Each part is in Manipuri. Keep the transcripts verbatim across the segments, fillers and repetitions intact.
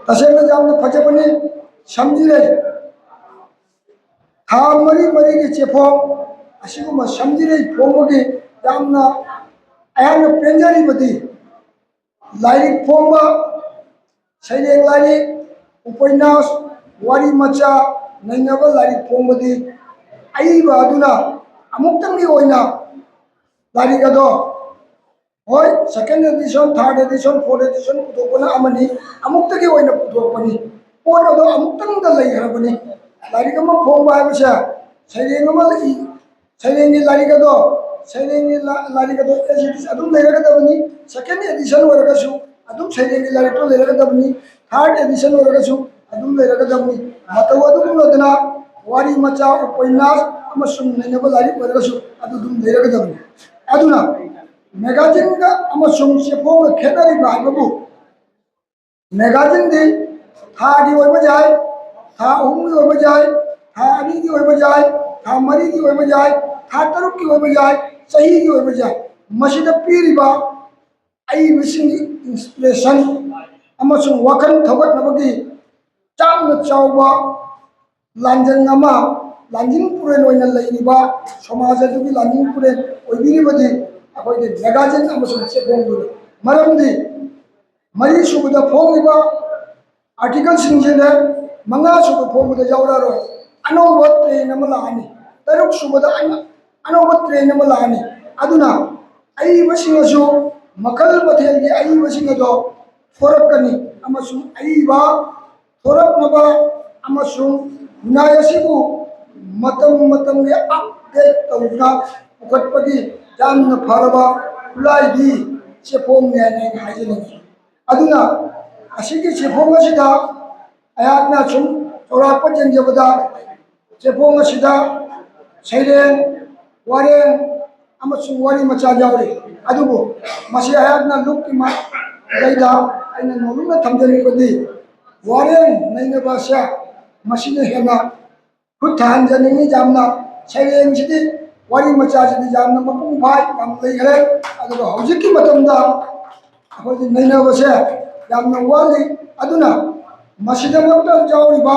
ꯇꯁꯦꯡꯅ ꯌꯥꯝꯅ ꯐꯖꯕꯅꯤ꯫ ꯁꯝꯖꯤꯔꯩ, ꯊꯥ ꯃꯔꯤ ꯃꯔꯤꯒꯤ ꯆꯦꯐꯣꯡ, ꯑꯁꯤꯒꯨꯝꯕ ꯁꯝꯖꯤꯔꯩ ꯐꯣꯡꯕꯒꯤ ꯌꯥꯝꯅ ꯑꯩꯍꯥꯛꯅ ꯄꯦꯟꯖꯔꯤꯕꯗꯤ, ꯂꯥꯏꯔꯤꯛ ꯐꯣꯡꯕ, ꯁꯩꯔꯦꯡ ꯂꯥꯏꯔꯤꯛ, ꯎꯄꯟꯌꯥꯁ, ꯋꯥꯔꯤ ꯃꯆꯥ, ꯅꯩꯅꯕ ꯂꯥꯏꯔꯤꯛ ꯐꯣꯡꯕꯗꯤ ꯑꯏꯕ ꯑꯗꯨꯅ ꯑꯃꯨꯛꯇꯪꯒꯤ ꯑꯣꯏꯅ ꯂꯥꯏꯔꯤꯛ ꯑꯗꯣ, ꯍꯣꯏ, second edition, third edition, fourth edition ꯄꯨꯊꯣꯛꯄꯅ ꯑꯃꯅꯤ, ꯑꯃꯨꯛꯇꯒꯤ ꯑꯣꯏꯅ ꯄꯨꯊꯣꯛꯄꯅꯤ꯫ ꯄꯣꯠ ꯑꯗꯣ ꯑꯃꯨꯛꯇꯪꯗ ꯂꯩꯈ꯭ꯔꯕꯅꯤ꯫ ꯂꯥꯏꯔꯤꯛ ꯑꯃ ꯐꯣꯡꯕ ꯍꯥꯏꯕꯁꯦ, ꯁꯩꯔꯦꯡ ꯑꯃ ꯏ-, ꯁꯩꯔꯦꯡꯒꯤ ꯂꯥꯏꯔꯤꯛ ꯑꯗꯣ, ꯁꯩꯔꯦꯡꯒꯤ ꯂꯥ-, ꯂꯥꯏꯔꯤꯛ ꯑꯗꯣ as it is ꯑꯗꯨꯝ ꯂꯩꯔꯒꯗꯕꯅꯤ꯫ Second edition ꯑꯣꯏꯔꯒꯁꯨ ꯑꯗꯨꯝ ꯁꯩꯔꯦꯡꯒꯤ ꯂꯥꯏꯔꯤꯛꯇꯣ ꯂꯩꯔꯒꯗꯕꯅꯤ꯫ Third edition ꯑꯣꯏꯔꯒꯁꯨ ꯑꯗꯨꯝ ꯂꯩꯔꯒꯗꯕꯅꯤ꯫ ꯃꯇꯧ ꯑꯗꯨꯒꯨꯝꯂꯗꯅ ꯋꯥꯔꯤ ꯃꯆꯥ, ꯎꯄꯟꯌꯥꯁ ꯑꯃꯁꯨꯡ ꯅꯩꯅꯕ ꯂꯥꯏꯔꯤꯛ ꯑꯣꯏꯔꯒꯁꯨ ꯑꯗꯨ ꯑꯗꯨꯝ ꯂꯩꯔꯒꯗꯕꯅꯤ꯫ ꯑꯗꯨꯅ magazineꯒ ꯑꯃꯁꯨꯡ ꯆꯦꯐꯣꯡꯒ ꯈꯦꯠꯅꯔꯤꯕ ꯍꯥꯏꯕꯕꯨ, magazineꯗꯤ ꯊꯥꯒꯤ ꯑꯣꯏꯕ ꯌꯥꯏ, ꯊꯥ ꯑꯍꯨꯝꯒꯤ ꯑꯣꯏꯕ ꯌꯥꯏ, ꯊꯥ ꯑꯅꯤꯒꯤ ꯑꯣꯏꯕ ꯌꯥꯏ, ꯊꯥ ꯃꯔꯤꯒꯤ ꯑꯣꯏꯕ ꯌꯥꯏ, ꯊꯥ ꯇꯔꯨꯛꯀꯤ ꯑꯣꯏꯕ ꯌꯥꯏ, ꯆꯍꯤꯒꯤ ꯑꯣꯏꯕ ꯌꯥꯏ꯫ ꯃꯁꯤꯗ ꯄꯤꯔꯤꯕ ꯑꯏꯕꯁꯤꯡꯒꯤ inspiration ꯑꯃꯁꯨꯡ ꯋꯥꯈꯜ ꯊꯧꯒꯠꯅꯕꯒꯤ ꯌꯥꯝꯅ ꯆꯥꯎꯕ ꯂꯥꯟꯖꯟ ꯑꯃ, ꯂꯥꯟꯖꯤꯡ ꯄꯨꯔꯦꯜ ꯑꯣꯏꯅ ꯂꯩꯔꯤꯕ, ꯁꯃꯥꯖ ꯑꯗꯨꯒꯤ ꯂꯥꯟꯖꯤꯡ ꯄꯨꯔꯦꯜ ꯑꯣꯏꯕꯤꯔꯤꯕꯗꯤ ꯑꯩꯈꯣꯏꯒꯤ magazine ꯑꯃꯁꯨꯡ ꯆꯦꯐꯣꯡꯗꯨꯅꯤ꯫ ꯃꯔꯝꯗꯤ ꯃꯔꯤ ꯁꯨꯕꯗ ꯐꯣꯡꯂꯤꯕ articleꯁꯤꯡꯁꯤꯅ ꯃꯉꯥ ꯁꯨꯕ ꯐꯣꯡꯕꯗ ꯌꯥꯎꯔꯛꯑꯔꯣꯏ꯫ ꯑꯅꯧꯕ trend ꯑꯃ ꯂꯥꯛꯑꯅꯤ꯫ ꯇꯔꯨꯛ ꯁꯨꯕꯗ ꯑꯅ-, ꯑꯅꯧꯕ trend ꯑꯃ ꯂꯥꯛꯑꯅꯤ꯫ ꯑꯗꯨꯅ ꯑꯏꯕꯁꯤꯡꯅꯁꯨ ꯃꯈꯜ ꯃꯊꯦꯜꯒꯤ ꯑꯏꯕꯁꯤꯡ ꯑꯗꯣ ꯊꯣꯔꯛꯀꯅꯤ ꯑꯃꯁꯨꯡ ꯑꯏꯕ ꯊꯣꯔꯛꯅꯕ ꯑꯃꯁꯨꯡ ꯈꯨꯟꯅꯥꯏ ꯑꯁꯤꯕꯨ ꯃꯇꯝ ꯃꯇꯝꯒꯤ update ꯇꯧꯗꯨꯅ ꯄꯨꯈꯠꯄꯒꯤ ꯌꯥꯝꯅ ꯐꯔꯕ ꯈꯨꯠꯂꯥꯏꯗꯤ ꯆꯦꯐꯣꯡꯅꯤ ꯍꯥꯏꯅ ꯑꯩꯅ ꯍꯥꯏꯖꯅꯤꯡꯏ꯫ ꯑꯗꯨꯅ ꯑꯁꯤꯒꯤ ꯆꯦꯐꯣꯡ ꯑꯁꯤꯗ ꯑꯩꯍꯥꯛꯅ ꯁꯨꯝ ꯆꯥꯎꯔꯥꯛꯄ ꯌꯦꯡꯖꯕꯗ, ꯆꯦꯐꯣꯡ ꯑꯁꯤꯗ ꯁꯩꯔꯦꯡ, ꯋꯥꯔꯦꯡ ꯑꯃꯁꯨꯡ ꯋꯥꯔꯤ ꯃꯆꯥ ꯌꯥꯎꯔꯤ꯫ ꯑꯗꯨꯕꯨ ꯃꯁꯤ ꯑꯩꯍꯥꯛꯅ ꯂꯨꯞꯀꯤ ꯃꯥꯏꯀꯩꯗ ꯑꯩꯅ ꯅꯣꯂꯨꯛꯅ ꯊꯝꯖꯅꯤꯡꯕꯗꯤ, ꯋꯥꯔꯦꯡ ꯅꯩꯅꯕ ꯑꯁꯦ ꯃꯁꯤꯅ ꯍꯦꯟꯅ ꯈꯨꯠ ꯊꯥꯍꯟꯖꯅꯤꯡꯉꯤ꯫ ꯌꯥꯝꯅ ꯁꯩꯔꯦꯡꯁꯤꯗꯤ, ꯋꯥꯔꯤ ꯃꯆꯥꯁꯤꯗꯤ ꯌꯥꯝꯅ ꯃꯄꯨꯡ ꯐꯥꯏ, ꯌꯥꯝ ꯂꯩꯈ꯭ꯔꯦ꯫ ꯑꯗꯨꯒ ꯍꯧꯖꯤꯛꯀꯤ ꯃꯇꯝꯗ ꯑꯩꯈꯣꯏꯒꯤ ꯅꯩꯅꯕꯁꯦ ꯌꯥꯝꯅ ꯋꯥꯠꯂꯤ꯫ ꯑꯗꯨꯅ ꯃꯁꯤꯗꯃꯛꯇ ꯌꯥꯎꯔꯤꯕ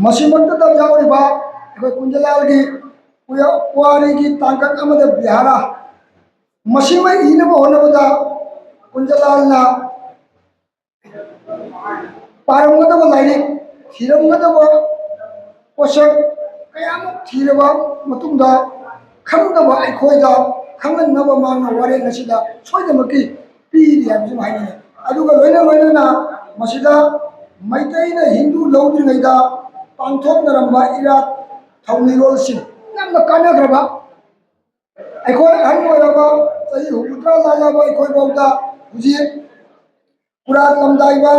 ꯃꯁꯤꯃꯛꯇꯗ ꯌꯥꯎꯔꯤꯕ ꯑꯩꯈꯣꯏ ꯀꯨꯟꯖꯂꯥꯜꯒꯤ ꯄꯨꯋꯥꯔꯤꯒꯤ ꯇꯥꯡꯀꯛ ꯑꯃꯗ ꯕꯤꯍꯥꯔꯥ, ꯃꯁꯤꯃ ꯏꯅꯕ ꯍꯣꯠꯅꯕꯗ ꯀꯨꯟꯖꯂꯥꯜꯅ ꯄꯥꯔꯝꯒꯗꯕ ꯂꯥꯏꯔꯤꯛ, ꯊꯤꯔꯝꯒꯗꯕ ꯄꯣꯠꯁꯛ ꯀꯌꯥꯃꯨꯛ ꯊꯤꯔꯕ ꯃꯇꯨꯡꯗ ꯈꯪꯗꯕ ꯑꯩꯈꯣꯏꯗ ꯈꯪꯍꯟꯅꯕ ꯃꯥꯅ ꯋꯥꯔꯦꯡ ꯑꯁꯤꯗ ꯁꯣꯏꯗꯅꯃꯛꯀꯤ ꯄꯤꯔꯤ ꯍꯥꯏꯕꯁꯤꯃ ꯍꯥꯏꯅꯤꯡꯉꯤ꯫ ꯑꯗꯨꯒ ꯂꯣꯏꯅ ꯂꯣꯏꯅꯅ ꯃꯁꯤꯗ ꯃꯩꯇꯩꯅ ꯍꯤꯟꯗꯨ ꯂꯧꯗ꯭ꯔꯤꯉꯩꯗ ꯄꯥꯡꯊꯣꯛꯅꯔꯝꯕ ꯏꯔꯥꯠ ꯊꯧꯅꯤꯔꯣꯜꯁꯤꯡ ꯌꯥꯝꯅ ꯀꯥꯟꯅꯈ꯭ꯔꯕ, ꯑꯩꯈꯣꯏ ꯑꯍꯜ ꯑꯣꯏꯔꯕ ꯆꯍꯤ ꯍꯨꯝꯐꯨꯇꯔꯥ ꯂꯥꯜꯂꯕ ꯑꯩꯈꯣꯏ ꯐꯥꯎꯗ ꯍꯧꯖꯤꯛ ꯀꯨꯔꯥꯠ ꯂꯝꯗꯥꯏꯕ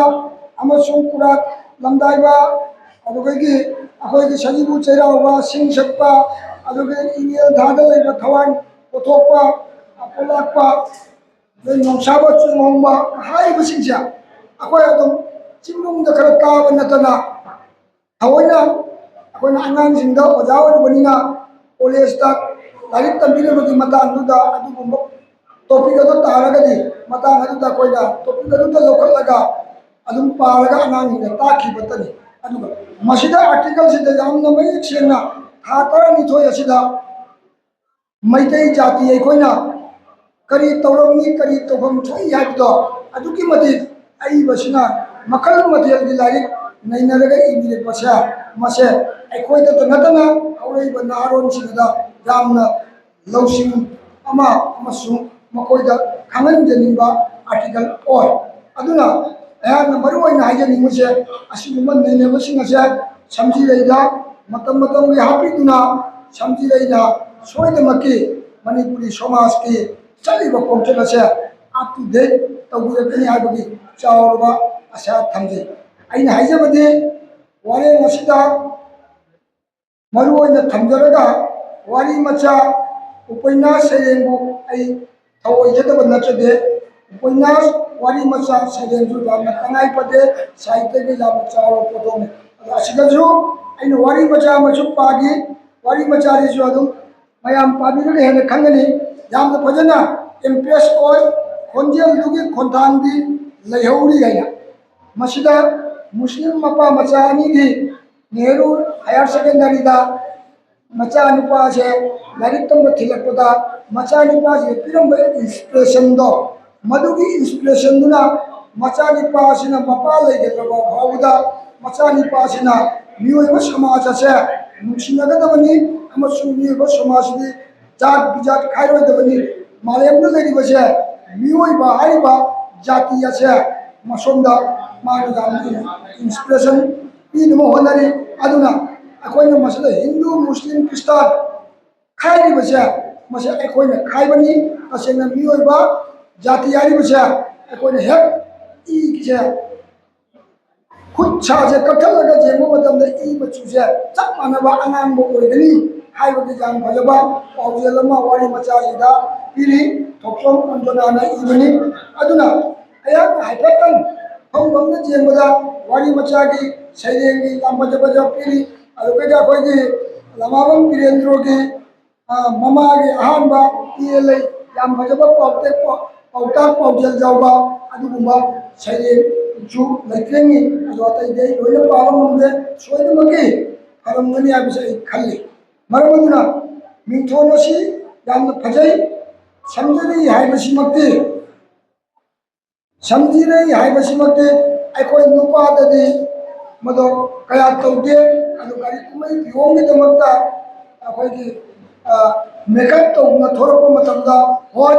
ꯑꯃꯁꯨꯡ ꯀꯨꯔꯥꯠ ꯂꯝꯗꯥꯏꯕ, ꯑꯗꯨꯗꯒꯤ ꯑꯩꯈꯣꯏꯒꯤ ꯁꯖꯤꯕꯨ ꯆꯩꯔꯥꯎꯕ, ꯁꯤꯡ ꯁꯠꯄ, ꯑꯗꯨꯒ ꯏꯉꯦꯜ ꯊꯥꯗ ꯂꯩꯕ ꯊꯋꯥꯟ ꯄꯣꯊꯣꯛꯄ, ꯄꯣꯂꯥꯛꯄ, ꯑꯗꯩ ꯅꯣꯡꯁꯥꯕ ꯆꯨꯝꯍꯣꯡꯕ ꯍꯥꯏꯔꯤꯕꯁꯤꯡꯁꯦ ꯑꯩꯈꯣꯏ ꯑꯗꯨꯝ ꯆꯤꯡꯅꯨꯡꯗ ꯈꯔ ꯀꯥꯕ ꯅꯠꯇꯅ ꯊꯑꯣꯏꯅ ꯑꯩꯈꯣꯏꯅ ꯑꯉꯥꯡꯁꯤꯡꯗ ꯑꯣꯖꯥ ꯑꯣꯏꯔꯨꯕꯅꯤꯅ ꯀꯣꯂꯦꯖꯇ ꯂꯥꯏꯔꯤꯛ ꯇꯝꯕꯤꯅꯕꯒꯤ ꯃꯇꯥꯡꯗꯨꯗ ꯑꯗꯨꯒꯨꯝꯕ ꯇꯣꯄꯤꯛ ꯑꯗꯨ ꯇꯥꯔꯒꯗꯤ ꯃꯇꯥꯡ ꯑꯗꯨꯗ ꯑꯩꯈꯣꯏꯅ ꯇꯣꯄꯤꯛ ꯑꯗꯨꯗ ꯂꯧꯈꯠꯂꯒ ꯑꯗꯨꯝ ꯄꯥꯔꯒ ꯑꯉꯥꯡꯁꯤꯡꯗ ꯇꯥꯛꯈꯤꯕꯇꯅꯤ꯫ ꯑꯗꯨꯒ ꯃꯁꯤꯗ ꯑꯥꯔꯇꯤꯀꯜꯁꯤꯗ ꯌꯥꯝꯅ ꯃꯌꯦꯛ ꯁꯦꯡꯅ ꯊꯥ ꯇꯔꯥꯅꯤꯊꯣꯏ ꯑꯁꯤꯗ ꯃꯩꯇꯩ ꯖꯥꯇꯤ ꯑꯩꯈꯣꯏꯅ ꯀꯔꯤ ꯇꯧꯔꯝꯃꯤ, ꯀꯔꯤ ꯇꯧꯐꯝ ꯊꯣꯛꯏ ꯍꯥꯏꯕꯗꯣ ꯑꯗꯨꯛꯀꯤ ꯃꯇꯤꯛ ꯑꯏꯕꯁꯤꯅ ꯃꯈꯜ ꯃꯊꯦꯜꯒꯤ ꯂꯥꯏꯔꯤꯛ ꯅꯩꯅꯔꯒ ꯏꯕꯤꯔꯛꯄꯁꯦ, ꯃꯁꯦ ꯑꯩꯈꯣꯏꯗꯇ ꯅꯠꯇꯅ ꯍꯧꯔꯛꯏꯕ ꯅꯍꯥꯔꯣꯟꯁꯤꯡꯗ ꯌꯥꯝꯅ ꯂꯧꯁꯤꯡ ꯑꯃ ꯑꯃꯁꯨꯡ ꯃꯈꯣꯏꯗ ꯈꯪꯍꯟꯖꯅꯤꯡꯕ ꯑꯥꯔꯇꯤꯀꯜ ꯑꯣꯏ꯫ ꯑꯗꯨꯅ ꯑꯩꯍꯥꯛꯅ ꯃꯔꯨ ꯑꯣꯏꯅ ꯍꯥꯏꯖꯅꯤꯡꯕꯁꯦ ꯑꯁꯤꯒꯨꯝꯕ ꯅꯩꯅꯕꯁꯤꯡ ꯑꯁꯦ ꯁꯝꯖꯤꯔꯩꯗ ꯃꯇꯝ ꯃꯇꯝꯒꯤ ꯍꯥꯞꯄꯤꯗꯨꯅ ꯁꯝꯖꯤꯔꯩꯅ ꯁꯣꯏꯗꯅꯃꯛꯀꯤ ꯃꯅꯤꯄꯨꯔꯤ ꯁꯃꯥꯖꯀꯤ ꯆꯠꯂꯤꯕ ꯈꯣꯡꯆꯠ ꯑꯁꯦ up to date ꯇꯧꯕꯤꯔꯛꯀꯅꯤ ꯍꯥꯏꯕꯒꯤ ꯆꯥꯎꯔꯕ ꯑꯁꯥ ꯊꯝꯖꯩ꯫ ꯑꯩꯅ ꯍꯥꯏꯖꯕꯗꯤ ꯋꯥꯔꯦꯡ ꯑꯁꯤꯗ ꯃꯔꯨ ꯑꯣꯏꯅ ꯊꯝꯖꯔꯒ ꯋꯥꯔꯤ ꯃꯆꯥ ꯎꯄꯩꯅꯥꯁ ꯁꯩꯔꯦꯡꯕꯨ ꯑꯩ ꯊꯧꯑꯣꯏꯖꯗꯕ ꯅꯠꯆꯗꯦ꯫ ꯎꯄꯩꯅꯥꯁ ꯋꯥꯔꯤ ꯃꯆꯥ ꯁꯩꯔꯦꯡꯁꯨ ꯌꯥꯝꯅ ꯇꯉꯥꯏ ꯐꯗꯦ, ꯁꯥꯍꯤꯇ꯭ꯌꯒꯤ ꯌꯥꯝꯅ ꯆꯥꯎꯔꯕ ꯄꯣꯠꯊꯣꯛꯅꯤ꯫ ꯑꯗꯣ ꯑꯁꯤꯗꯁꯨ ꯑꯩꯅ ꯋꯥꯔꯤ ꯃꯆꯥ ꯑꯃꯁꯨ ꯄꯥꯈꯤ꯫ ꯋꯥꯔꯤ ꯃꯆꯥꯁꯤꯁꯨ ꯑꯗꯨꯝ ꯃꯌꯥꯝ ꯄꯥꯕꯤꯔꯒ ꯍꯦꯟꯅ ꯈꯪꯒꯅꯤ꯫ ꯌꯥꯝꯅ ꯐꯖꯅ impress ꯑꯣꯏ, ꯈꯣꯟꯖꯦꯜꯗꯨꯒꯤ ꯈꯣꯟꯊꯥꯡꯗꯤ ꯂꯩꯍꯧꯔꯤ ꯍꯥꯏꯅ꯫ ꯃꯁꯤꯗ ꯃꯨꯁꯂꯤꯝ ꯃꯄꯥ ꯃꯆꯥ ꯑꯅꯤꯒꯤ ꯅꯦꯍꯔꯨ ꯍꯥꯌꯔ ꯁꯦꯀꯦꯟꯗꯔꯤꯗ ꯃꯆꯥꯅꯨꯄꯥꯁꯦ ꯂꯥꯏꯔꯤꯛ ꯇꯝꯕ ꯊꯤꯜꯂꯛꯄꯗ ꯃꯆꯥꯅꯨꯄꯥꯁꯤꯗ ꯄꯤꯔꯝꯕ inspirationꯗꯣ, ꯃꯗꯨꯒꯤ inspirationꯗꯨꯅ ꯃꯆꯥꯅꯨꯄꯥꯁꯤꯅ ꯃꯄꯥ ꯂꯩꯈꯤꯗ꯭ꯔꯕ ꯐꯥꯎꯕꯗ ꯃꯆꯥꯅꯨꯄꯥꯁꯤꯅ ꯃꯤꯑꯣꯏꯕ ꯁꯃꯥꯖ ꯑꯁꯦ ꯅꯨꯡꯁꯤꯅꯒꯗꯕꯅꯤ ꯑꯃꯁꯨꯡ ꯃꯤꯑꯣꯏꯕ ꯁꯃꯥꯖꯁꯤꯗꯤ ꯖꯥꯠ ꯕꯤꯖꯥꯠ ꯈꯥꯏꯔꯣꯏꯗꯕꯅꯤ꯫ ꯃꯥꯂꯦꯝꯗ ꯂꯩꯔꯤꯕꯁꯦ ꯃꯤꯑꯣꯏꯕ ꯍꯥꯏꯔꯤꯕ ꯖꯥꯇꯤ ꯑꯁꯦ ꯃꯁꯣꯝꯗ ꯃꯥꯅ ꯌꯥꯝꯅ inspiration ꯄꯤꯅꯕ ꯍꯣꯠꯅꯔꯤ꯫ ꯑꯗꯨꯅ ꯑꯩꯈꯣꯏꯅ ꯃꯁꯤꯗ ꯍꯤꯟꯗꯨ, ꯃꯨꯁꯂꯤꯝ, ꯈ꯭ꯔꯤꯁꯇꯥꯟ ꯈꯥꯏꯔꯤꯕꯁꯦ, ꯃꯁꯤ ꯑꯩꯈꯣꯏꯅ ꯈꯥꯏꯕꯅꯤ꯫ ꯇꯁꯦꯡꯅ ꯃꯤꯑꯣꯏꯕ ꯖꯥꯇꯤ ꯍꯥꯏꯔꯤꯕꯁꯦ ꯑꯩꯈꯣꯏꯅ ꯍꯦꯛ ꯏꯒꯤꯁꯦ ꯈꯨꯠ ꯁꯥꯁꯦ ꯀꯛꯊꯠꯂꯒ ꯌꯦꯡꯕ ꯃꯇꯝꯗ ꯏ ꯃꯆꯨꯁꯦ ꯆꯞ ꯃꯥꯟꯅꯕ ꯑꯉꯥꯡꯕ ꯑꯣꯏꯒꯅꯤ ꯍꯥꯏꯕꯒꯤ ꯌꯥꯝ ꯐꯖꯕ ꯄꯥꯎꯖꯦꯜ ꯑꯃ ꯋꯥꯔꯤ ꯃꯆꯥꯁꯤꯗ ꯄꯤꯔꯤ꯫ ꯊꯣꯛꯆꯣꯝ ꯑꯟꯖꯅꯥꯅ ꯏꯕꯅꯤ꯫ ꯑꯗꯨꯅ ꯑꯩꯍꯥꯛꯅ ꯍꯥꯏꯐꯦꯠꯇꯪ ꯐꯝ ꯐꯝꯅ ꯌꯦꯡꯕꯗ ꯋꯥꯔꯤ ꯃꯆꯥꯒꯤ ꯁꯩꯔꯦꯡꯒꯤ ꯌꯥꯝ ꯐꯖ ꯐꯖꯕ ꯄꯤꯔꯤ꯫ ꯑꯗꯨꯒ ꯑꯩꯈꯣꯏꯒꯤ ꯂꯃꯥꯕꯝ ꯕꯤꯔꯦꯟꯗ꯭ꯔꯣꯒꯤ ꯃꯃꯥꯒꯤ ꯑꯍꯥꯟꯕ ꯏ ꯂꯩ ꯌꯥꯝ ꯐꯖꯕ ꯄꯥꯎꯇꯦꯛ, ꯄꯥꯎꯇꯥꯛ ꯄꯥꯎꯖꯦꯜ ꯌꯥꯎꯕ ꯑꯗꯨꯒꯨꯝꯕ ꯁꯩꯔꯦꯡꯁꯨ ꯂꯩꯇ꯭ꯔꯦꯅꯤ꯫ ꯑꯗꯣ ꯑꯇꯩꯗꯤ ꯑꯩ ꯂꯣꯏꯅ ꯄꯥꯕ ꯉꯝꯗꯦ꯫ ꯁꯣꯏꯗꯅꯃꯛꯀꯤ ꯐꯔꯝꯒꯅꯤ ꯍꯥꯏꯕꯁꯦ ꯑꯩ ꯈꯜꯂꯤ꯫ ꯃꯔꯝ ꯑꯗꯨꯅ ꯃꯤꯡꯊꯣꯜ ꯑꯁꯤ ꯌꯥꯝꯅ ꯐꯖꯩ꯫ ꯁꯝꯖꯔꯤ ꯍꯥꯏꯕꯁꯤꯃꯛꯇꯤ ꯁꯝꯖꯤꯔꯩ ꯍꯥꯏꯕꯁꯤꯃꯛꯇꯤ ꯑꯩꯈꯣꯏ ꯅꯨꯄꯥꯗꯗꯤ ꯃꯗꯨ ꯀꯌꯥ ꯇꯧꯗꯦ꯫ ꯑꯗꯨ ꯀꯔꯤ ꯀꯨꯝꯍꯩ ꯐꯤꯌꯣꯡꯒꯤꯗꯃꯛꯇ ꯑꯩꯈꯣꯏꯒꯤ makeup ꯇꯧꯗꯨꯅ ꯊꯣꯔꯛꯄ ꯃꯇꯝꯗ, ꯍꯣꯏ,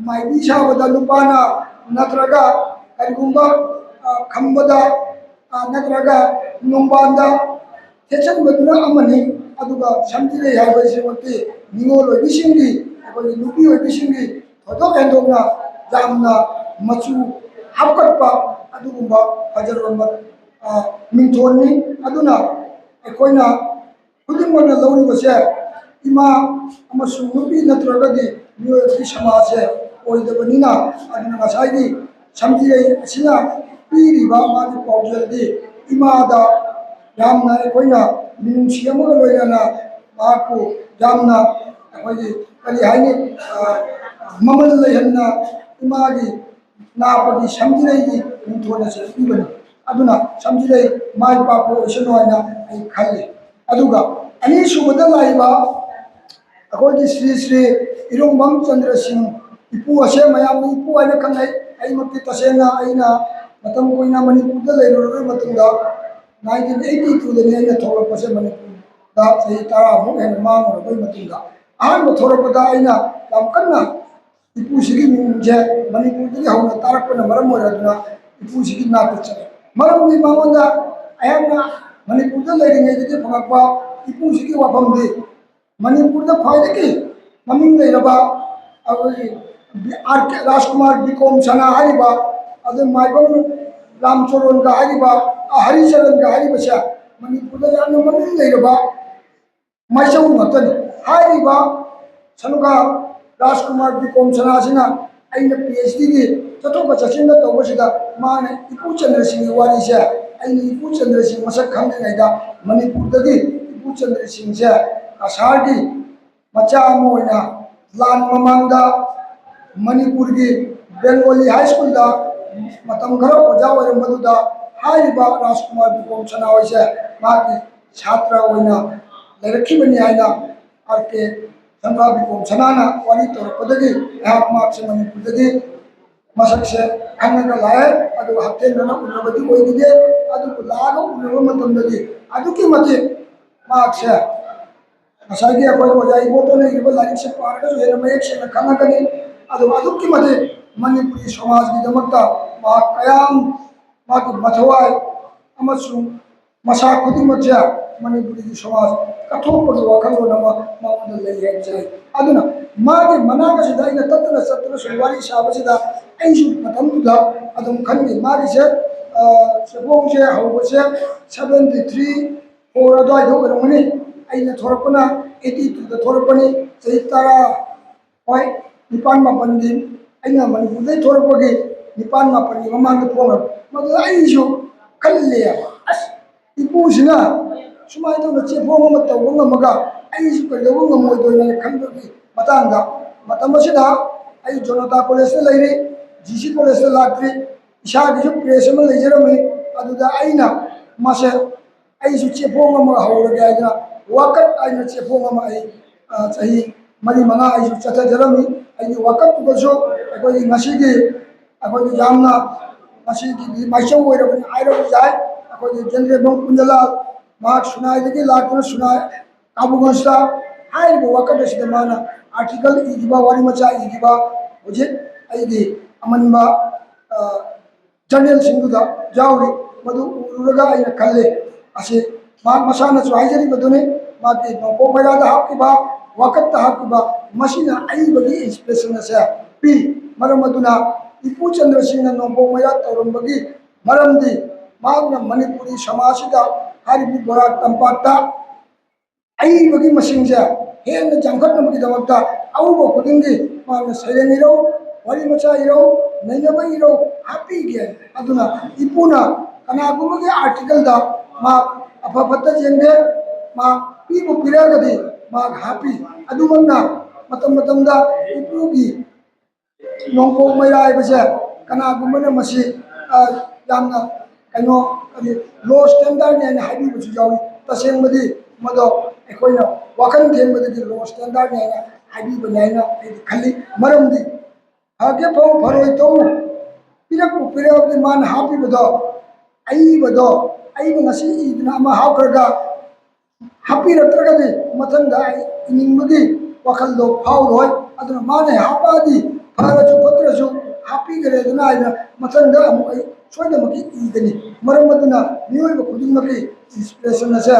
ꯃꯥꯏꯕꯤ ꯁꯥꯕꯗ ꯅꯨꯄꯥꯅ ꯅꯠꯇ꯭ꯔꯒ ꯀꯔꯤꯒꯨꯝꯕ ꯈꯝꯕꯗ ꯅꯠꯇ꯭ꯔꯒ ꯅꯣꯡꯕꯥꯟꯗ ꯊꯦꯠꯆꯟꯕꯗꯨꯅ ꯑꯃꯅꯤ꯫ ꯑꯗꯨꯒ ꯁꯝꯖꯤꯔꯩ ꯍꯥꯏꯕꯁꯤꯃꯛꯇꯤ ꯅꯤꯉꯣꯜ ꯑꯣꯏꯕꯤꯁꯤꯡꯒꯤ, ꯑꯩꯈꯣꯏꯒꯤ ꯅꯨꯄꯤ ꯑꯣꯏꯕꯤꯁꯤꯡꯒꯤ ꯊꯣꯏꯗꯣꯛ ꯍꯦꯟꯗꯣꯛꯅ ꯌꯥꯝꯅ ꯃꯆꯨ ꯍꯥꯞꯀꯠꯄ ꯑꯗꯨꯒꯨꯝꯕ ꯐꯖꯔꯕ ꯃꯤꯡꯊꯣꯜꯅꯤ꯫ ꯑꯗꯨꯅ ꯑꯩꯈꯣꯏꯅ ꯈꯨꯗꯤꯡꯃꯛꯅ ꯂꯧꯔꯤꯕꯁꯦ ꯏꯃꯥ ꯑꯃꯁꯨꯡ ꯅꯨꯄꯤ ꯅꯠꯇ꯭ꯔꯒꯗꯤ ꯃꯤꯑꯣꯏꯕꯒꯤ ꯁꯃꯥꯖꯁꯦ ꯑꯣꯏꯗꯕꯅꯤꯅ, ꯑꯗꯨꯅ ꯉꯁꯥꯏꯒꯤ ꯁꯝꯖꯤꯔꯩ ꯑꯁꯤꯅ ꯄꯤꯔꯤꯕ ꯃꯥꯒꯤ ꯄꯥꯎꯖꯦꯜꯗꯤ ꯏꯃꯥꯗ ꯌꯥꯝꯅ ꯑꯩꯈꯣꯏꯅ ꯃꯤꯅꯨꯡꯁꯤ ꯑꯃꯒ ꯂꯣꯏꯅꯅ ꯃꯍꯥꯛꯄꯨ ꯌꯥꯝꯅ ꯑꯩꯈꯣꯏꯒꯤ ꯀꯔꯤ ꯍꯥꯏꯅꯤ, ꯃꯃꯜ ꯂꯩꯍꯟꯅ ꯏꯃꯥꯒꯤ ꯅꯥꯄꯒꯤ ꯁꯝꯖꯤꯔꯩꯒꯤ ꯃꯤꯡꯊꯣꯟ ꯑꯁꯤ ꯄꯤꯕꯅꯤ꯫ ꯑꯗꯨꯅ ꯁꯝꯖꯤꯔꯩ ꯃꯥꯏ ꯄꯥꯛꯄ ꯑꯣꯏꯁꯅꯨ ꯍꯥꯏꯅ ꯑꯩ ꯈꯜꯂꯤ꯫ ꯑꯗꯨꯒ ꯑꯅꯤꯁꯨꯕꯗ ꯂꯥꯛꯏꯕ ꯑꯩꯈꯣꯏꯒꯤ ꯁ꯭ꯔꯤ ꯁ꯭ꯔꯤ ꯏꯔꯣꯡꯕꯝ ꯆꯟꯗ꯭ꯔ ꯁꯤꯡ ꯏꯄꯨ ꯑꯁꯦ ꯃꯌꯥꯝꯅ ꯏꯄꯨ ꯍꯥꯏꯅ ꯈꯪꯅꯩ꯫ ꯑꯩꯃꯛꯇꯤ ꯇꯁꯦꯡꯅ ꯑꯩꯅ ꯃꯇꯝ ꯀꯨꯏꯅ ꯃꯅꯤꯄꯨꯔꯗ ꯂꯩꯔꯨꯔꯕ ꯃꯇꯨꯡꯗ nineteen eighty two ꯗꯅꯤ ꯑꯩꯅ ꯊꯣꯛꯂꯛꯄꯁꯦ, ꯃꯅꯤꯄꯨꯔꯗ ꯆꯍꯤ ꯇꯔꯥꯃꯨꯛ ꯍꯦꯟꯅ ꯃꯥꯡꯉꯨꯔꯕꯒꯤ ꯃꯇꯨꯡꯗ꯫ ꯑꯍꯥꯟꯕ ꯊꯣꯛꯂꯛꯄꯗ ꯑꯩꯅ ꯌꯥꯝ ꯀꯟꯅ ꯏꯄꯨꯁꯤꯒꯤ ꯃꯤꯡꯁꯦ ꯃꯅꯤꯄꯨꯔꯗꯒꯤ ꯍꯧꯅ ꯇꯥꯔꯛꯄꯅ ꯃꯔꯝ ꯑꯣꯏꯔꯗꯨꯅ ꯏꯄꯨꯁꯤꯒꯤ ꯅꯥꯛꯇ ꯆꯠꯂꯦ꯫ ꯃꯔꯝꯗꯤ ꯃꯉꯣꯟꯗ ꯑꯩꯍꯥꯛꯅ ꯃꯅꯤꯄꯨꯔꯗ ꯂꯩꯔꯤꯉꯩꯗꯒꯤ ꯐꯪꯉꯛꯄ ꯏꯄꯨꯁꯤꯒꯤ ꯋꯥꯐꯝꯗꯤ ꯃꯅꯤꯄꯨꯔꯗ ꯈ꯭ꯋꯥꯏꯗꯒꯤ ꯃꯃꯤꯡ ꯂꯩꯔꯕ ꯑꯩꯈꯣꯏꯒꯤ ꯑꯥꯔ ꯀꯦ ꯔꯥꯖꯀꯨꯃꯥꯔ ꯕꯤꯀꯣꯝ ꯁꯅꯥ ꯍꯥꯏꯔꯤꯕ, ꯑꯗꯨ ꯃꯥꯏꯕꯝ ꯔꯥꯝꯆꯣꯔꯣꯟꯒ ꯍꯥꯏꯔꯤꯕ, ꯑ, ꯍꯔꯤꯆꯔꯟꯒ ꯍꯥꯏꯔꯤꯕꯁꯦ ꯃꯅꯤꯄꯨꯔꯗ ꯌꯥꯝꯅ ꯃꯃꯤꯡ ꯂꯩꯔꯕ ꯃꯥꯏꯆꯧ ꯉꯥꯛꯇꯅꯤ꯫ ꯍꯥꯏꯔꯤꯕ ꯁꯅꯨꯀꯥ ꯔꯥꯖꯀꯨꯃꯥꯔ ꯕꯤꯀꯣꯝ ꯁꯅꯥꯁꯤꯅ ꯑꯩꯅ ꯄꯤ ꯑꯩꯆ ꯗꯤꯒꯤ ꯆꯠꯊꯣꯛꯀ ꯆꯠꯁꯤꯟꯒ ꯇꯧꯕꯁꯤꯗ ꯃꯥꯅ ꯏꯄꯨ ꯆꯟꯗ꯭ꯔꯁꯤꯡꯒꯤ ꯋꯥꯔꯤꯁꯦ, ꯑꯩꯅ ꯏꯄꯨ ꯆꯟꯗ꯭ꯔꯁꯤꯡ ꯃꯁꯛ ꯈꯪꯗ꯭ꯔꯤꯉꯩꯗ ꯃꯅꯤꯄꯨꯔꯗꯒꯤ ꯏꯄꯨ ꯆꯟꯗ꯭ꯔꯁꯤꯡꯁꯦ ꯀꯁꯥꯔꯒꯤ ꯃꯆꯥ ꯑꯃ ꯑꯣꯏꯅ ꯂꯥꯟ ꯃꯃꯥꯡꯗ ꯃꯅꯤꯄꯨꯔꯒꯤ ꯕꯦꯡꯒꯣꯂꯤ ꯍꯥꯏ ꯁ꯭ꯀꯨꯜꯗ ꯃꯇꯝ ꯈꯔ ꯑꯣꯖꯥ ꯑꯣꯏꯔꯝꯕꯗꯨꯗ ꯍꯥꯏꯔꯤꯕ ꯔꯥꯖꯀꯨꯃꯥꯔ ꯕꯤꯀꯣꯝ ꯁꯅꯥ ꯍꯣꯏꯁꯦ ꯃꯍꯥꯛꯀꯤ ꯁꯥꯇ꯭ꯔ ꯑꯣꯏꯅ ꯂꯩꯔꯛꯈꯤꯕꯅꯤ ꯍꯥꯏꯅ ꯑꯥꯔ ꯀꯦ ꯁꯟꯐꯥ ꯕꯤꯀꯣꯝ ꯁꯅꯥꯅ ꯋꯥꯔꯤ ꯇꯧꯔꯛꯄꯗꯒꯤ ꯑꯩꯍꯥꯛ ꯃꯍꯥꯛꯁꯦ ꯃꯅꯤꯄꯨꯔꯗꯒꯤ ꯃꯁꯛꯁꯦ ꯈꯪꯉꯒ ꯂꯥꯛꯑꯦ꯫ ꯑꯗꯨꯒ ꯍꯛꯊꯦꯡꯅꯅ ꯎꯅꯕꯗꯤ ꯑꯣꯏꯈꯤꯗꯦ꯫ ꯑꯗꯨꯕꯨ ꯂꯥꯛꯑꯒ ꯎꯅꯕ ꯃꯇꯝꯗꯗꯤ ꯑꯗꯨꯛꯀꯤ ꯃꯇꯤꯛ ꯃꯍꯥꯛꯁꯦ ꯉꯁꯥꯏꯒꯤ ꯑꯩꯈꯣꯏ ꯑꯣꯖꯥ ꯏꯕꯣꯇꯣꯟꯅ ꯏꯔꯤꯕ ꯂꯥꯏꯔꯤꯛꯁꯦ ꯄꯥꯔꯒꯁꯨ ꯍꯦꯟꯅ ꯃꯌꯦꯛ ꯁꯦꯡꯅ ꯈꯪꯉꯛꯀꯅꯤ꯫ ꯑꯗꯨꯒ ꯑꯗꯨꯛꯀꯤ ꯃꯇꯤꯛ ꯃꯅꯤꯄꯨꯔꯤ ꯁꯃꯥꯖꯒꯤꯗꯃꯛꯇ ꯃꯍꯥꯛ ꯀꯌꯥꯝ ꯃꯥꯒꯤ ꯃꯊꯧꯋꯥꯏ ꯑꯃꯁꯨꯡ ꯃꯁꯥ ꯈꯨꯗꯤꯡꯃꯛꯁꯦ ꯃꯅꯤꯄꯨꯔꯤꯒꯤ ꯁꯃꯥꯖ ꯀꯠꯊꯣꯛꯄꯒꯤ ꯋꯥꯈꯜꯂꯣꯟ ꯑꯃ ꯃꯉꯣꯟꯗ ꯂꯩ ꯍꯥꯏꯕꯁꯦ꯫ ꯑꯗꯨꯅ ꯃꯥꯒꯤ ꯃꯅꯥꯛ ꯑꯁꯤꯗ ꯑꯩꯅ ꯇꯠꯇꯅ ꯆꯠꯇꯅ ꯁꯨꯝ ꯋꯥꯔꯤ ꯁꯥꯕꯁꯤꯗ ꯑꯩꯁꯨ ꯃꯇꯝꯗꯨꯗ ꯑꯗꯨꯝ ꯈꯟꯈꯤ, ꯃꯥꯒꯤꯁꯦ, ꯑ, ꯆꯦꯐꯣꯡꯁꯦ ꯍꯧꯕꯁꯦ seventy three four ꯑꯗꯨꯋꯥꯏꯗ ꯑꯣꯏꯔꯝꯒꯅꯤ꯫ ꯑꯩꯅ ꯊꯣꯔꯛꯄꯅ eighty two ꯗ ꯊꯣꯔꯛꯄꯅꯤ, ꯆꯍꯤ ꯇꯔꯥ, ꯍꯣꯏ, ꯅꯤꯄꯥꯟ ꯃꯥꯄꯟꯗꯤ ꯑꯩꯅ ꯃꯅꯤꯄꯨꯔꯗꯩ ꯊꯣꯔꯛꯄꯒꯤ ꯅꯤꯄꯥꯟ ꯃꯥꯄꯟꯒꯤ ꯃꯃꯥꯡꯗ ꯐꯣꯡꯈ꯭ꯔꯕ꯫ ꯃꯗꯨꯗ ꯑꯩꯁꯨ ꯈꯜꯂꯦꯕ, "ꯑꯁ, ꯏꯄꯨꯁꯤꯅ ꯁꯨꯃꯥꯏꯅ ꯇꯧꯅ ꯆꯦꯐꯣꯡ ꯑꯃ ꯇꯧꯕ ꯉꯝꯃꯒ ꯑꯩꯁꯨ ꯀꯩꯗꯧꯕ ꯉꯝꯃꯣꯏꯗꯣꯏꯅꯣ ꯈꯟꯕꯒꯤ ꯃꯇꯥꯡꯗ, ꯃꯇꯝ ꯑꯁꯤꯗ ꯑꯩ ꯖꯣꯅꯇꯥ ꯀꯣꯂꯦꯖꯇ ꯂꯩꯔꯤ, ꯖꯤ ꯁꯤ ꯀꯣꯂꯦꯖꯇ ꯂꯥꯛꯇ꯭ꯔꯤ꯫ ꯏꯁꯥꯒꯤꯁꯨ ꯄ꯭ꯔꯦꯁ ꯑꯃ ꯂꯩꯖꯔꯝꯃꯤ, ꯑꯗꯨꯗ ꯑꯩꯅ ꯃꯁꯦ ꯑꯩꯁꯨ ꯆꯦꯐꯣꯡ ꯑꯃ ꯍꯧꯔꯒꯦ ꯍꯥꯏꯗꯅ ꯋꯥꯀꯠ ꯍꯥꯏꯅ ꯆꯦꯐꯣꯡ ꯑꯃ ꯑꯩ, ꯑ, ꯆꯍꯤ ꯃꯔꯤ ꯃꯉꯥ ꯑꯩꯁꯨ ꯆꯠꯊꯖꯔꯝꯃꯤ꯫ ꯑꯩꯒꯤ ꯋꯥꯀꯠꯇꯨꯗꯁꯨ ꯑꯩꯈꯣꯏꯒꯤ ꯉꯁꯤꯒꯤ, ꯑꯩꯈꯣꯏꯒꯤ ꯌꯥꯝꯅ ꯉꯁꯤꯒꯤ ꯃꯥꯏꯆꯧ ꯑꯣꯏꯔꯕꯅꯤ ꯍꯥꯏꯔꯕꯁꯨ ꯌꯥꯏ꯫ ꯑꯩꯈꯣꯏꯒꯤ ꯖꯦꯅꯔꯦꯜ ꯀꯨꯟꯖꯂꯥꯜ, ꯃꯍꯥꯛ ꯁꯨꯅꯥꯏꯗꯒꯤ ꯂꯥꯛꯇꯨꯅ ꯁꯨꯅꯥꯏ ꯀꯥꯕꯨꯡ ꯑꯁꯤꯗ ꯍꯥꯏꯔꯤꯕ ꯋꯥꯀꯠ ꯑꯁꯤꯗ ꯃꯥꯅ ꯑꯥꯔꯇꯤꯀꯜ ꯏꯈꯤꯕ, ꯋꯥꯔꯤ ꯃꯆꯥ ꯏꯈꯤꯕ, ꯍꯧꯖꯤꯛ ꯑꯩꯒꯤ ꯑꯃꯟꯕ, ꯑ, ꯖꯔꯅꯦꯜꯁꯤꯡꯗꯨꯗ ꯌꯥꯎꯔꯤ꯫ ꯃꯗꯨ ꯎꯔꯨꯔꯒ ꯑꯩꯅ ꯈꯜꯂꯤ, ꯑꯁꯤ ꯃꯍꯥꯛ ꯃꯁꯥꯅꯁꯨ ꯍꯥꯏꯖꯔꯤꯕꯗꯨꯅꯤ, ꯃꯥꯒꯤ ꯅꯣꯡꯄꯣꯛ ꯃꯩꯔꯥꯗ ꯍꯥꯞꯈꯤꯕ, ꯋꯥꯀꯠꯇ ꯍꯥꯞꯈꯤꯕ, ꯃꯁꯤꯅ ꯑꯏꯕꯒꯤ ꯏꯟꯁꯄꯤꯔꯦꯁꯟ ꯑꯁꯦ ꯄꯤ꯫ ꯃꯔꯝ ꯑꯗꯨꯅ ꯏꯄꯨ ꯆꯟꯗ꯭ꯔ ꯁꯤꯡꯅ ꯅꯣꯡꯄꯣꯛ ꯃꯩꯔꯥ ꯇꯧꯔꯝꯕꯒꯤ ꯃꯔꯝꯗꯤ ꯃꯍꯥꯛꯅ ꯃꯅꯤꯄꯨꯔꯤ ꯁꯃꯥꯖꯁꯤꯗ ꯍꯥꯏꯔꯤꯕ ꯕꯣꯔꯥꯛ ꯇꯝꯄꯥꯛꯇ ꯑꯏꯕꯒꯤ ꯃꯁꯤꯡꯁꯦ ꯍꯦꯟꯅ ꯌꯥꯝꯈꯠꯅꯕꯒꯤꯗꯃꯛꯇ ꯑꯎꯕ ꯈꯨꯗꯤꯡꯒꯤ ꯃꯥꯅ ꯁꯩꯔꯦꯡ ꯏꯔꯧ, ꯋꯥꯔꯤ ꯃꯆꯥ ꯏꯔꯧ, ꯅꯩꯅꯕ ꯏꯔꯧ ꯍꯥꯞꯄꯤꯒꯦ꯫ ꯑꯗꯨꯅ ꯏꯄꯨꯅ ꯀꯅꯥꯒꯨꯝꯕꯒꯤ ꯑꯥꯔꯇꯤꯀꯜꯗ ꯃꯥ ꯑꯐ ꯐꯠꯇ ꯌꯦꯡꯗꯦ, ꯃꯥ ꯄꯤꯕꯨ ꯄꯤꯔꯛꯑꯒꯗꯤ ꯃꯥ ꯍꯥꯞꯄꯤ꯫ ꯑꯗꯨꯃꯛꯅ ꯃꯇꯝ ꯃꯇꯝꯗ ꯏꯄꯨꯒꯤ ꯅꯣꯡꯄꯣꯛ ꯃꯩꯔꯥ ꯍꯥꯏꯕꯁꯦ ꯀꯅꯥꯒꯨꯝꯕꯅ ꯃꯁꯤ, ꯑ, ꯌꯥꯝꯅ ꯀꯩꯅꯣ, ꯀꯔꯤ, ꯂꯣ ꯁ꯭ꯇꯦꯟꯗꯔꯗꯅꯤ ꯍꯥꯏꯅ ꯍꯥꯏꯕꯤꯕꯁꯨ ꯌꯥꯎꯏ꯫ ꯇꯁꯦꯡꯕꯗꯤ ꯃꯗꯣ ꯑꯩꯈꯣꯏꯅ ꯋꯥꯈꯜ ꯊꯦꯡꯕꯗꯒꯤ ꯂꯣ ꯁ꯭ꯇꯦꯟꯗꯔꯗꯅꯤ ꯍꯥꯏꯅ ꯍꯥꯏꯕꯤꯕꯅꯤ ꯍꯥꯏꯅ ꯑꯩꯗꯤ ꯈꯜꯂꯤ꯫ ꯃꯔꯝꯗꯤ ꯐꯒꯦ ꯐꯧ ꯐꯔꯣꯏ ꯇꯧ, ꯄꯤꯔꯛꯄꯨ ꯄꯤꯔꯛꯑꯕꯗꯤ ꯃꯥꯅ ꯍꯥꯞꯄꯤꯕꯗꯣ, ꯑꯏꯕꯗꯣ, ꯑꯩꯅ ꯉꯁꯤ ꯏꯗꯅ ꯑꯃ ꯍꯥꯞꯈ꯭ꯔꯒ ꯍꯥꯞꯄꯤꯔꯛꯇ꯭ꯔꯒꯗꯤ ꯃꯊꯪꯗ ꯑꯩ ꯏꯅꯤꯡꯕꯒꯤ ꯋꯥꯈꯜꯗꯣ ꯐꯥꯎꯔꯣꯏ꯫ ꯑꯗꯨꯅ ꯃꯥꯅ ꯍꯥꯞꯄꯛꯑꯗꯤ ꯐꯔꯁꯨ ꯐꯠꯇ꯭ꯔꯁꯨ ꯍꯥꯞꯄꯤꯈ꯭ꯔꯦꯗꯅ ꯍꯥꯏꯅ ꯃꯊꯪꯗ ꯑꯃꯨꯛ ꯑꯩ ꯁꯣꯏꯗꯅꯃꯛꯀꯤ ꯏꯒꯅꯤ꯫ ꯃꯔꯝ ꯑꯗꯨꯅ ꯃꯤꯑꯣꯏꯕ ꯈꯨꯗꯤꯡꯃꯛꯀꯤ ꯏꯟꯁꯄꯤꯔꯦꯁꯟ ꯑꯁꯦ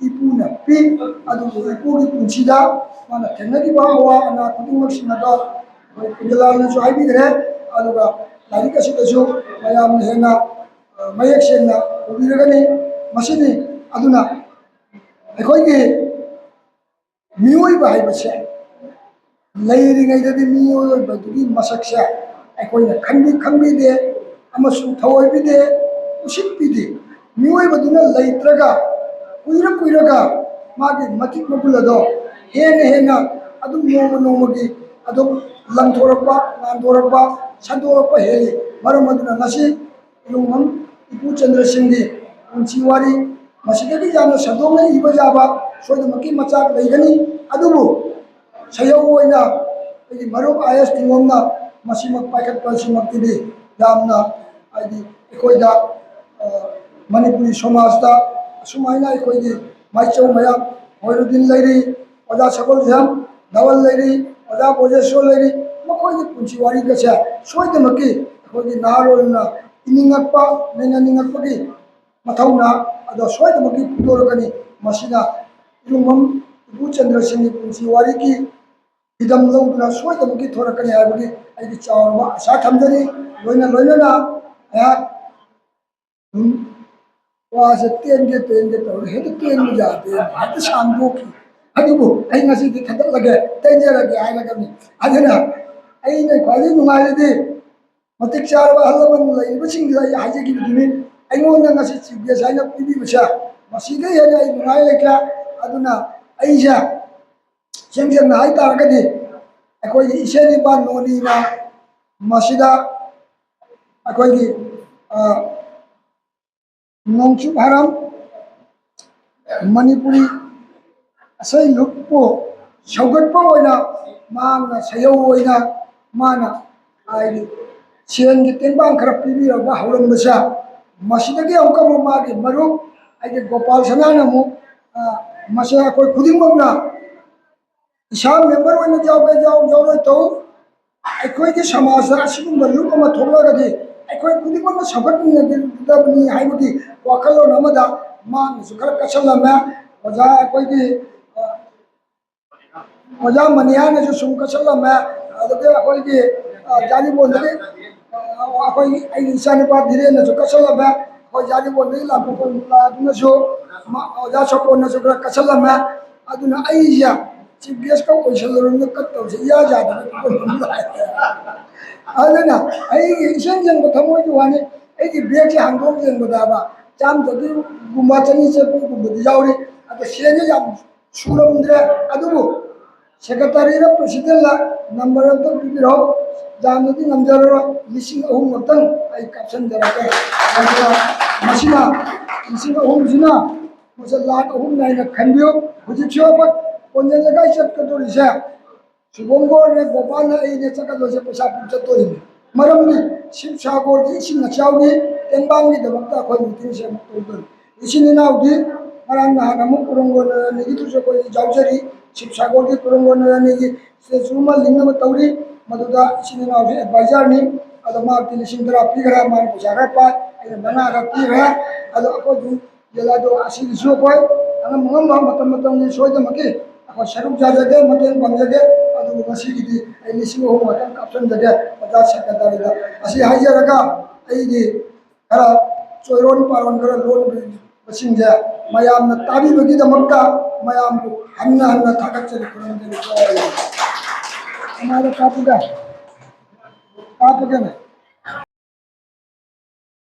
ꯏꯄꯨꯅ ꯄꯤ꯫ ꯑꯗꯨꯕꯨ ꯏꯄꯨꯒꯤ ꯄꯨꯟꯁꯤꯗ ꯃꯥꯅ ꯊꯦꯡꯅꯈꯤꯕ ꯑꯋꯥ ꯑꯅꯥ ꯈꯨꯗꯤꯡꯃꯛꯁꯤꯡ ꯑꯗꯣ ꯑꯩꯈꯣꯏ ꯀꯨꯟꯖꯂꯥꯜꯅꯁꯨ ꯍꯥꯏꯕꯤꯈ꯭ꯔꯦ꯫ ꯑꯗꯨꯒ ꯂꯥꯏꯔꯤꯛ ꯑꯁꯤꯗꯁꯨ ꯃꯌꯥꯝꯅ ꯍꯦꯟꯅ, ꯑ, ꯃꯌꯦꯛ ꯁꯦꯡꯅ ꯎꯕꯤꯔꯒꯅꯤ꯫ ꯃꯁꯤꯅꯤ꯫ ꯑꯗꯨꯅ ꯑꯩꯈꯣꯏꯒꯤ ꯃꯤꯑꯣꯏꯕ ꯍꯥꯏꯕꯁꯦ ꯂꯩꯔꯤꯉꯩꯗꯗꯤ ꯃꯤꯑꯣꯏꯕꯗꯨꯒꯤ ꯃꯁꯛꯁꯦ ꯑꯩꯈꯣꯏꯅ ꯈꯟꯕꯤ ꯈꯪꯕꯤꯗꯦ ꯑꯃꯁꯨꯡ ꯊꯑꯣꯏꯕꯤꯗꯦ, ꯎꯁꯤꯠꯄꯤꯗꯦ꯫ ꯃꯤꯑꯣꯏꯕꯗꯨꯅ ꯂꯩꯇ꯭ꯔꯒ ꯀꯨꯏꯔ ꯀꯨꯏꯔꯒ ꯃꯥꯒꯤ ꯃꯇꯤꯛ ꯃꯒꯨꯟ ꯑꯗꯣ ꯍꯦꯟꯅ ꯍꯦꯟꯅ ꯑꯗꯨꯝ ꯅꯣꯡꯃ ꯅꯣꯡꯃꯒꯤ ꯑꯗꯨꯝ ꯂꯪꯊꯣꯔꯛꯄ, ꯉꯥꯟꯊꯣꯔꯛꯄ, ꯁꯟꯗꯣꯔꯛꯄ ꯍꯦꯜꯂꯤ꯫ ꯃꯔꯝ ꯑꯗꯨꯅ ꯉꯁꯤ ꯏꯂꯨꯡꯕꯝ ꯏꯄꯨ ꯆꯟꯗ꯭ꯔ ꯁꯤꯡꯒꯤ ꯄꯨꯟꯁꯤ ꯋꯥꯔꯤ ꯃꯁꯤꯗꯒꯤ ꯌꯥꯝꯅ ꯁꯟꯗꯣꯛꯅ ꯏꯕ ꯌꯥꯕ ꯁꯣꯏꯗꯅꯃꯛꯀꯤ ꯃꯆꯥꯛ ꯂꯩꯒꯅꯤ꯫ ꯑꯗꯨꯕꯨ ꯁꯩꯍꯧ ꯑꯣꯏꯅ ꯑꯩꯒꯤ ꯃꯔꯨꯞ ꯑꯥꯏ ꯑꯦꯁ ꯊꯤꯡꯒꯣꯝꯅ ꯃꯁꯤꯃꯛ ꯄꯥꯏꯈꯠꯄ ꯑꯁꯤꯃꯛꯇꯗꯤ ꯌꯥꯝꯅ, ꯍꯥꯏꯗꯤ, ꯑꯩꯈꯣꯏꯗ, ꯑ, ꯃꯅꯤꯄꯨꯔꯤ ꯁꯃꯥꯖꯇ ꯑꯁꯨꯃꯥꯏꯅ ꯑꯩꯈꯣꯏꯒꯤ ꯃꯥꯏꯆꯧ ꯃꯌꯥꯝ ꯃꯣꯏꯔꯨꯗꯤꯟ ꯂꯩꯔꯤ, ꯑꯣꯖꯥ ꯁꯒꯣꯜꯁꯦꯝ ꯙꯋꯜ ꯂꯩꯔꯤ, ꯑꯣꯖꯥ ꯕꯣꯖꯦꯁꯣꯔ ꯂꯩꯔꯤ, ꯃꯈꯣꯏꯒꯤ ꯄꯨꯟꯁꯤ ꯋꯥꯔꯤꯒꯁꯦ ꯁꯣꯏꯗꯅꯃꯛꯀꯤ ꯑꯩꯈꯣꯏꯒꯤ ꯅꯍꯥꯔꯣꯜꯅ ꯏꯅꯤꯡꯉꯛꯄ, ꯅꯩꯅꯅꯤꯡꯉꯛꯄꯒꯤ ꯃꯊꯧꯅꯥ ꯑꯗꯣ ꯁꯣꯏꯗꯅꯃꯛꯀꯤ ꯐꯣꯡꯗꯣꯔꯛꯀꯅꯤ꯫ ꯃꯁꯤꯅ ꯏꯂꯨꯡꯕꯝ ꯏꯄꯨ ꯆꯟꯗ꯭ꯔ ꯁꯤꯡꯒꯤ ꯄꯨꯟꯁꯤ ꯋꯥꯔꯤꯒꯤ ꯍꯤꯔꯝ ꯂꯧꯗꯨꯅ ꯁꯣꯏꯗꯅꯃꯛꯀꯤ ꯊꯣꯔꯛꯀꯅꯤ ꯍꯥꯏꯕꯒꯤ ꯑꯩꯒꯤ ꯆꯥꯎꯔꯕ ꯑꯥꯁꯥ ꯊꯝꯖꯔꯤ꯫ ꯂꯣꯏꯅ ꯂꯣꯏꯅꯅ ꯑꯩꯍꯥꯛ ꯁꯨꯝ ꯋꯥꯁꯦ ꯇꯦꯟꯒꯦ ꯇꯦꯟꯒꯦ ꯇꯧꯔꯒ ꯍꯦꯛꯇ ꯇꯦꯟꯕ ꯌꯥꯗꯦ, ꯍꯦꯛꯇ ꯁꯥꯡꯗꯣꯛꯈꯤ꯫ ꯑꯗꯨꯕꯨ ꯑꯩ ꯉꯁꯤꯗꯤ ꯊꯥꯒꯠꯂꯒꯦ, ꯇꯦꯟꯖꯔꯒꯦ ꯍꯥꯏꯔꯒꯅꯤ꯫ ꯑꯗꯨꯅ ꯑꯩꯅ ꯈ꯭ꯋꯥꯏꯗꯒꯤ ꯅꯨꯡꯉꯥꯏꯔꯗꯤ ꯃꯇꯤꯛ ꯆꯥꯔꯕ ꯑꯍꯜ ꯂꯃꯟ ꯂꯩꯔꯤꯕꯁꯤꯡꯗꯨꯗ ꯑꯩ ꯍꯥꯏꯖꯈꯤꯕꯗꯨꯅꯤ, ꯑꯩꯉꯣꯟꯗ ꯉꯁꯤ ꯆꯤꯐ ꯒꯦꯁ ꯍꯥꯏꯅ ꯄꯤꯕꯤꯕꯁꯦ, ꯃꯁꯤꯗꯒꯤ ꯍꯦꯟꯅ ꯑꯩ ꯅꯨꯡꯉꯥꯏ ꯂꯩꯇ꯭ꯔꯦ꯫ ꯑꯗꯨꯅ ꯑꯩꯁꯦ ꯏꯁꯦꯡ ꯁꯦꯡꯅ ꯍꯥꯏ ꯇꯥꯔꯒꯗꯤ ꯑꯩꯈꯣꯏꯒꯤ ꯏꯆꯦ ꯅꯤꯄꯥꯜ ꯅꯣꯅꯤꯅ ꯃꯁꯤꯗ ꯑꯩꯈꯣꯏꯒꯤ, ꯑ, ꯅꯣꯡꯆꯨꯞ ꯍꯔꯝ ꯃꯅꯤꯄꯨꯔꯤ ꯏꯁꯩ ꯂꯨꯞꯄꯨ ꯁꯧꯒꯠꯄ ꯑꯣꯏꯅ ꯃꯍꯥꯛꯅ ꯁꯩꯍꯧ ꯑꯣꯏꯅ ꯃꯥꯅ, ꯍꯥꯏꯗꯤ, ꯁꯦꯟꯒꯤ ꯇꯦꯡꯕꯥꯡ ꯈꯔ ꯄꯤꯕꯤꯔꯒ ꯍꯧꯔꯝꯕꯁꯦ, ꯃꯁꯤꯗꯒꯤ ꯑꯃꯨꯛꯀ ꯑꯃꯨꯛ ꯃꯥꯒꯤ ꯃꯔꯨꯞ ꯑꯩꯒꯤ ꯒꯣꯄꯥꯜ ꯁꯅꯥꯅ ꯑꯃꯨꯛ, ꯑ, ꯃꯁꯤ ꯑꯩꯈꯣꯏ ꯈꯨꯗꯤꯡꯃꯛꯅ ꯏꯁꯥ ꯃꯦꯝꯕꯔ ꯑꯣꯏꯅ ꯌꯥꯎꯒꯦ ꯌꯥꯎ, ꯌꯥꯎꯔꯣꯏ ꯇꯧ, ꯑꯩꯈꯣꯏꯒꯤ ꯁꯃꯥꯖꯇ ꯑꯁꯤꯒꯨꯝꯕ ꯂꯨꯞ ꯑꯃ ꯊꯣꯛꯂꯒꯗꯤ ꯑꯩꯈꯣꯏ ꯈꯨꯗꯤꯡꯃꯛꯅ ꯁꯧꯒꯠꯃꯤꯟꯅꯒꯗꯕꯅꯤ ꯍꯥꯏꯕꯒꯤ ꯋꯥꯈꯜꯂꯣꯟ ꯑꯃꯗ ꯃꯥꯅꯁꯨ ꯈꯔ ꯀꯠꯁꯜꯂꯝꯃꯦ꯫ ꯑꯣꯖꯥ ꯑꯩꯈꯣꯏꯒꯤ, ꯑ, ꯑꯣꯖꯥ ꯃꯅꯤꯍꯥꯅꯁꯨ ꯁꯨꯝ ꯀꯠꯁꯜꯂꯝꯃꯦ꯫ ꯑꯗꯒꯤ ꯑꯩꯈꯣꯏꯒꯤ, ꯑ, ꯖꯥꯔꯤꯕꯣꯟꯗꯒꯤ, ꯑ, ꯑꯩꯈꯣꯏꯒꯤ, ꯑꯩꯒꯤ ꯏꯆꯥꯅꯨꯄꯥ ꯙꯤꯔꯦꯟꯅꯁꯨ ꯀꯠꯁꯜꯂꯝꯃꯦ꯫ ꯑꯩꯈꯣꯏ ꯖꯥꯔꯤꯕꯣꯟꯗꯒꯤ ꯂꯥꯛꯄ ꯑꯗꯨꯅꯁꯨ, ꯃ-, ꯑꯣꯖꯥ ꯁꯣꯄꯣꯟꯅꯁꯨ ꯈꯔ ꯀꯠꯁꯜꯂꯝꯃꯦ꯫ ꯑꯗꯨꯅ ꯑꯩꯁꯦ ꯆꯤꯐ ꯒꯦꯁꯀ ꯑꯣꯏꯁꯜꯂꯨꯔꯕꯅꯤꯅ ꯀꯠꯇꯕꯁꯦ ꯏꯌꯥ ꯌꯥꯗꯕ ꯐꯤꯕꯝ ꯑꯃ ꯂꯥꯛꯑꯦ꯫ ꯑꯗꯨꯅ ꯑꯩꯒꯤ ꯏꯁꯦꯡ ꯁꯦꯡꯕ ꯊꯃꯣꯏꯒꯤ ꯋꯥꯅꯤ, ꯑꯩꯒꯤ ꯕꯦꯒꯁꯦ ꯍꯥꯡꯗꯣꯛ ꯌꯦꯡꯕꯗꯕ ꯆꯥꯝ ꯆꯠꯄꯤꯒꯨꯝꯕ, ꯆꯅꯤ ꯆꯠꯄꯤꯒꯨꯝꯕꯗꯤ ꯌꯥꯎꯔꯤ꯫ ꯑꯗꯣ ꯁꯦꯟꯁꯦ ꯌꯥꯝ ꯁꯨꯔꯝꯗ꯭ꯔꯦ꯫ ꯑꯗꯨꯕꯨ ꯁꯦꯀ꯭ꯔꯦꯇꯔꯤꯅ ꯄ꯭ꯔꯦꯁꯤꯗꯦꯟꯂ ꯅꯝꯕꯔ ꯑꯝꯇ ꯄꯤꯕꯤꯔꯛꯑꯣ꯫ ꯌꯥꯝꯅꯗꯤ ꯉꯝꯖꯔꯔꯣꯏ, ꯂꯤꯁꯤꯡ ꯑꯍꯨꯝ ꯈꯛꯇꯪ ꯑꯩ ꯀꯥꯞꯁꯤꯟꯖꯔꯛꯀꯦ꯫ ꯑꯗꯨꯅ ꯃꯁꯤꯅ, ꯂꯤꯁꯤꯡ ꯑꯍꯨꯝꯁꯤꯅ ꯃꯁꯤ ꯂꯥꯈ ꯑꯍꯨꯝ ꯅꯥꯏꯅ ꯈꯟꯕꯤꯌꯨ꯫ ꯍꯧꯖꯤꯛꯁꯨ ꯑꯩꯈꯣꯏ ꯀꯣꯟꯖꯦꯡ ꯂꯩꯀꯥꯏ ꯆꯠꯀꯗꯧꯔꯤꯁꯦ ꯁꯨꯕꯣꯝꯒꯣꯔꯅꯦ, ꯒꯣꯄꯥꯜꯅ, ꯑꯩꯅꯦ ꯆꯠꯀꯗꯣꯏꯁꯦ, ꯄꯩꯁꯥ ꯄꯨ ꯆꯠꯇꯣꯔꯤꯅꯤ꯫ ꯃꯔꯝꯗꯤ ꯁꯤꯕꯁꯥꯒꯣꯔꯒꯤ ꯏꯁꯤꯡ ꯏꯆꯥꯎꯒꯤ ꯇꯦꯡꯕꯥꯡꯒꯤꯗꯃꯛꯇ ꯑꯩꯈꯣꯏ ꯃꯤꯇꯤꯡꯁꯦ ꯑꯃꯨꯛ ꯇꯧꯗꯣꯏꯅꯤ꯫ ꯏꯆꯤꯟ ꯏꯅꯥꯎꯗꯤ ꯉꯔꯥꯡ ꯅꯍꯥꯟ ꯑꯃꯨꯛ ꯀꯨꯔꯣꯡꯒꯣꯟ ꯔꯥꯅꯤꯒꯤꯗꯨꯁꯨ ꯑꯩꯈꯣꯏ ꯌꯥꯎꯖꯔꯤ꯫ ꯁꯤꯕꯁꯥꯒꯣꯔꯒꯤ ꯀꯨꯔꯣꯡꯒꯣꯟ ꯔꯥꯅꯤꯒꯤ ꯁ꯭ꯇꯦꯆꯨ ꯑꯃ ꯂꯤꯡꯅꯕ ꯇꯧꯔꯤ꯫ ꯃꯗꯨꯗ ꯏꯆꯤꯟ ꯏꯅꯥꯎꯁꯦ ꯑꯦꯗꯚꯥꯏꯖꯔꯅꯤ꯫ ꯑꯗꯣ ꯃꯍꯥꯛꯇꯤ ꯂꯤꯁꯤꯡ ꯇꯔꯥ ꯄꯤꯈ꯭ꯔꯦ, ꯃꯥꯅ ꯄꯩꯁꯥ ꯈꯔ ꯄꯥꯏ, ꯑꯩꯅ ꯃꯉꯥ ꯈꯔ ꯄꯤꯈ꯭ꯔꯦ꯫ ꯑꯗꯣ ꯑꯩꯈꯣꯏ ꯑꯗꯨꯝ ꯌꯦꯜꯂꯥꯗꯣ ꯑꯁꯤꯒꯤꯁꯨ ꯑꯩꯈꯣꯏ ꯑꯉꯝ ꯑꯉꯝꯕ ꯃꯇꯝ ꯃꯇꯝꯒꯤ ꯁꯣꯏꯗꯅꯃꯛꯀꯤ ꯑꯩꯈꯣꯏ ꯁꯔꯨꯛ ꯌꯥꯖꯒꯦ, ꯃꯇꯦꯡ ꯄꯥꯡꯖꯒꯦ꯫ ꯑꯗꯨꯕꯨ ꯉꯁꯤꯒꯤꯗꯤ ꯑꯩ ꯂꯤꯁꯤꯡ ꯑꯍꯨꯝ ꯈꯛꯇꯪ ꯀꯥꯞꯁꯤꯟꯖꯒꯦ ꯑꯣꯖꯥ ꯁꯦꯀ꯭ꯔꯦꯇꯔꯤꯗ꯫ ꯑꯁꯤ ꯍꯥꯏꯖꯔꯒ ꯑꯩꯒꯤ ꯈꯔ ꯆꯣꯏꯔꯣꯟ ꯄꯥꯔꯣꯟ ꯈꯔ ꯂꯣꯟꯕꯁꯤꯡꯁꯦ ꯃꯌꯥꯝꯅ ꯇꯥꯕꯤꯕꯒꯤꯗꯃꯛꯇ ꯃꯌꯥꯝꯕꯨ ꯍꯟꯅ ꯍꯟꯅ ꯊꯥꯒꯠꯆꯔꯤ, ꯈꯨꯔꯨꯝꯖꯔꯤ꯫ ꯀꯅꯥꯗ ꯀꯥꯞꯄꯨꯒꯦ? ꯀꯥꯞꯄꯒꯦꯅꯦ꯫